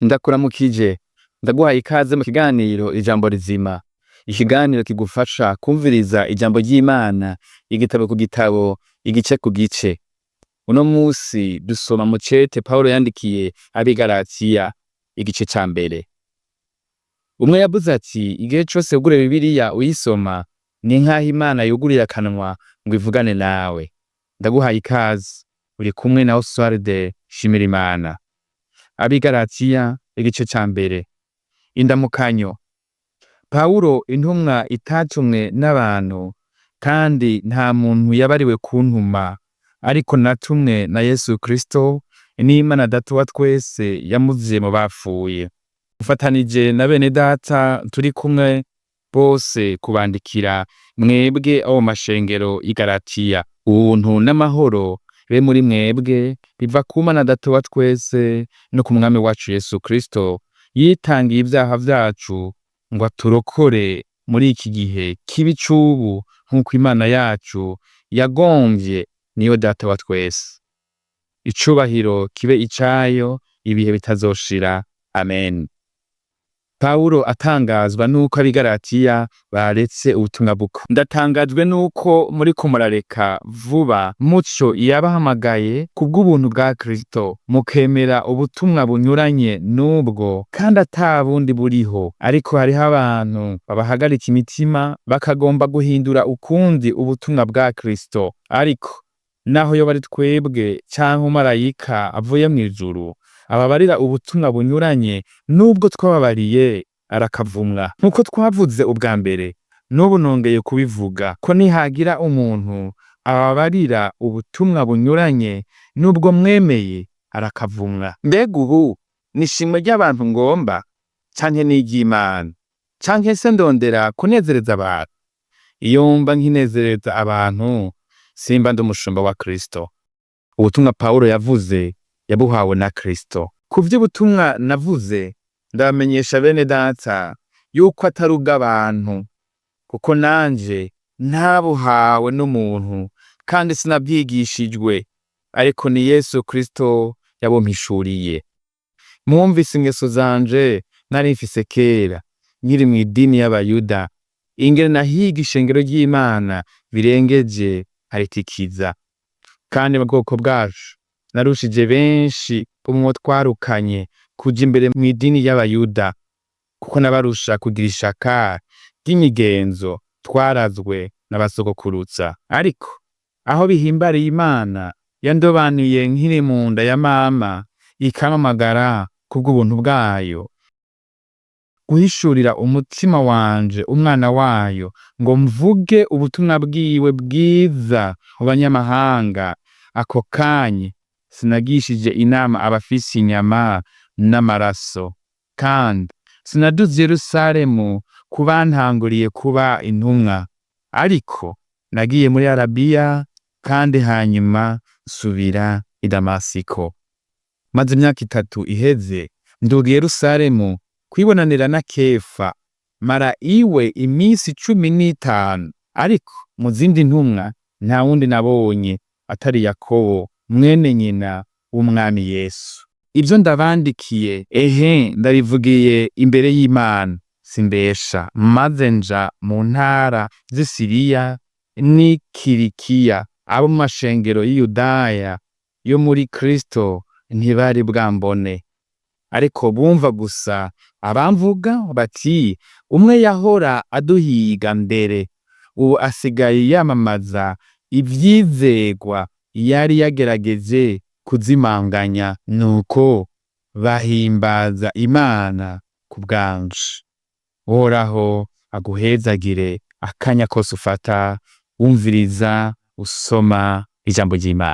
Ndakuramukije, ndaguhaye ikaze mu kiganiro Ijambo Rizima, ikiganiro kigufasha kumviriza ijambo ry'Imana igitabo ku gitabo, igice ku gice. Uno musi dusoma mu cete Pawulo yandikiye ab'i Galatiya, igice ca mbere. Umwe yavuze ati: "Igihe cose wugurura Bibiliya uyisoma, ni nkaho Imana yuguruye akanwa ngo ivugane nawe." Ndaguhaye ikaze, uri kumwe na Oswald Nshimirimana. Ab'i Galatiya, igice ca mbere. Indamukanyo. Pawulo, intumwa itatumwe n'abantu, kandi nta muntu yabariwe kuntuma, ariko natumwe na Yesu Kristo n'Imana Data wa twese yamuzuye mu bapfuye. Mfatanije na bene data turi kumwe bose kubandikira mwebwe abo mu mashengero y'i Galatiya. Ubuntu n'amahoro bibe muri mwebwe biva ku Mana Data wa twese no ku Mwami wacu Yesu Kristo, yitangiye ivyaha vyacu ngo aturokore muri iki gihe kibi c'ubu, nk'uko Imana yacu yagomvye, niyo Data wa twese. Icubahiro kibe icayo ibihe bitazoshira. Amen. Pawulo atangazwa nuko ab'i Galatiya baretse ubutumwa bukuru. Ndatangajwe nuko muriko murareka vuba muco yabahamagaye kubw'ubuntu bwa Kristo, mukemera ubutumwa bunyuranye n'ubwo, kandi ata bundi buriho. Ariko hariho abantu babahagarika imitima, bakagomba guhindura ukundi ubutumwa bwa Kristo. Ariko naho yoba ari twebwe canke umumarayika avuye mw'ijuru ababarira ubutumwa bunyuranye n'ubwo twababariye, arakavumwa. Nk'uko twavuze ubwa mbere, n'ubu nongeye kubivuga, ko nihagira umuntu ababarira ubutumwa bunyuranye n'ubwo mwemeye, arakavumwa. Mbega ubu ni ishimwe ry'abantu ngomba, canke n'iry'Imana? Canke se ndondera kunezereza abantu? Iyo mba nkinezereza abantu, simba ndi umushumba wa Kristo. Ubutumwa Pawulo yavuze yabuhawe na Kristo. Ku vy'ubutumwa navuze, ndabamenyesha bene data yuko atari ubw'abantu, kuko nanje ntabuhawe n'umuntu, kandi sinavyigishijwe, ariko ni Yesu Kristo yabumpishuriye. Mwumvise ingeso zanje nari mfise kera nkiri mw'idini y'Abayuda, ingene nahiga ishengero ry'Imana birengeje nkaritikiza. Kandi mu bwoko bwacu narushije benshi bo mubo twarukanye kuja imbere mw'idini y'Abayuda, kuko nabarusha kugira ishaka ry'imigenzo twarazwe n'abasogokuruza. Ariko aho bihimbariye Imana yandobanuye nkiri mu nda ya mama, ikampamagara kubw'ubuntu bwayo, guhishurira umutima wanje umwana wayo, ngo mvuge ubutumwa bwiwe bwiza mu banyamahanga, ako kanya sinagishije inama abafise inyama n'amaraso, kandi sinaduze i Yerusalemu ku bantanguriye kuba intumwa, ariko nagiye muri Arabiya, kandi hanyuma nsubira i Damasiko. Maze imyaka 3 iheze, nduga i Yerusalemu kwibonanira na Kefa, mara iwe imisi 15, ariko mu zindi ntumwa nta wundi nabonye atari Yakobo mwene nyina w'Umwami Yesu. Ivyo ndabandikiye, ehe, ndabivugiye imbere y'Imana, simbesha. Maze nja mu ntara z'i Siriya n'i Kilikiya, abo mu mashengero y'i Yudaya yo muri Kristo ntibari bwambone, ariko bumva gusa abamvuga bati: "Umwe yahora aduhiga mbere, ubu asigaye yamamaza ivyizegwa yari yagerageje kuzimanganya." Nuko bahimbaza Imana ku bwanje. Uhoraho aguhezagire akanya kose ufata wumviriza, usoma ijambo ry'Imana.